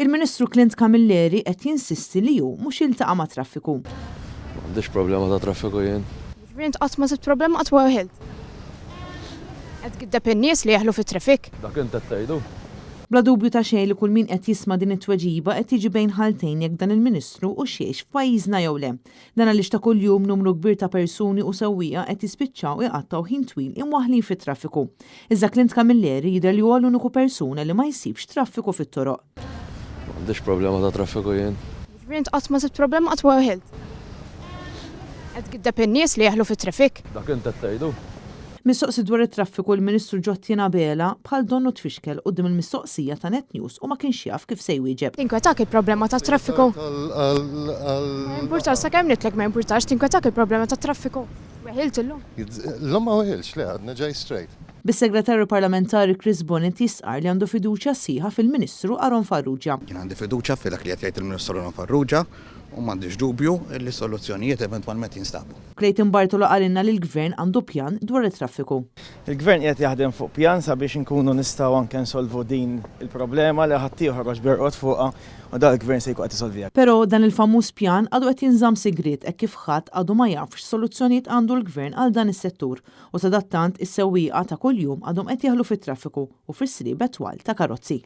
Il-Ministru Clint Camilleri qed jinsisti li hu mhux jiltaqa' mat-traffiku. M'għandix problema ta' traffiku jien. Jiġifieri int qatt ma sibt problema qatt ma weħilt. Qed tgiddeb in-nies li jeħlu fit-traffic. Dak int qed tgħidu. Bla dubju ta' xejn li kull min qed jisma' din it-tweġiba qed jiġi bejn ħaltejn jekk dan il-Ministru hux jgħix f'pajjiżna jew le. Dan għaliex ta' kuljum numru kbir ta' persuni u sewwieqa qed jispiċċaw iqattgħu ħin twil imwaħħlin fit-traffiku. Iżda Clint Camilleri jidher li huwa l-uniku persuna li ma jsibx traffiku fit-toroq. M'għandix problema ta' traffiku jien. Jiġifieri int qatt ma sibt problema qatt ma weħilt. Qed tgiddeb in-nies li jeħlu fit-traffic. Dak int qed tgħidu. Mistoqsi dwar it-traffiku l-Ministru Ġottien Abela bħal donnu tfixkel quddiem il-mistoqsija ta' Net News u ma kienx jaf kif se jwieġeb. Tinkwetak il-problema tat-traffiku? Ma jimpurtax sakemm ngħidlek ma jimpurtax, tinkwetak il-problema tat-traffiku? Weħilt illum? Illum ma weħiltx, le għadni ġej straight. Bis-Segretarju Parlamentari Chris Bonett jistqarr li għandu fiduċja sħiħa fil-Ministru Aaron Farrugia. Jien għandi fiduċja f'dak li qed jgħid il-Ministru Aaron Farrugia u m'għandix dubju li soluzzjonijiet eventwalment jinstabu. Clayton Bartolo qalilna li l-Gvern għandu pjan dwar it-traffiku. Il-Gvern qiegħed jaħdem fuq pjan sabiex inkunu nistgħu anke nsolvu din il-problema li ħaddieħor għoġbu jorqod fuqha u dan il-Gvern se jkun qed isolviha. Però dan il-famuż pjan għadu qed jinżamm sigriet hekk kif ħadd għadu ma jaf x'soluzzjonijiet għandu l-Gvern għal dan is-settur U sadattant is-sewwieqa ta' kuljum għadhom qed jeħlu fit-traffiku u fi sriebet twal ta' karozzi.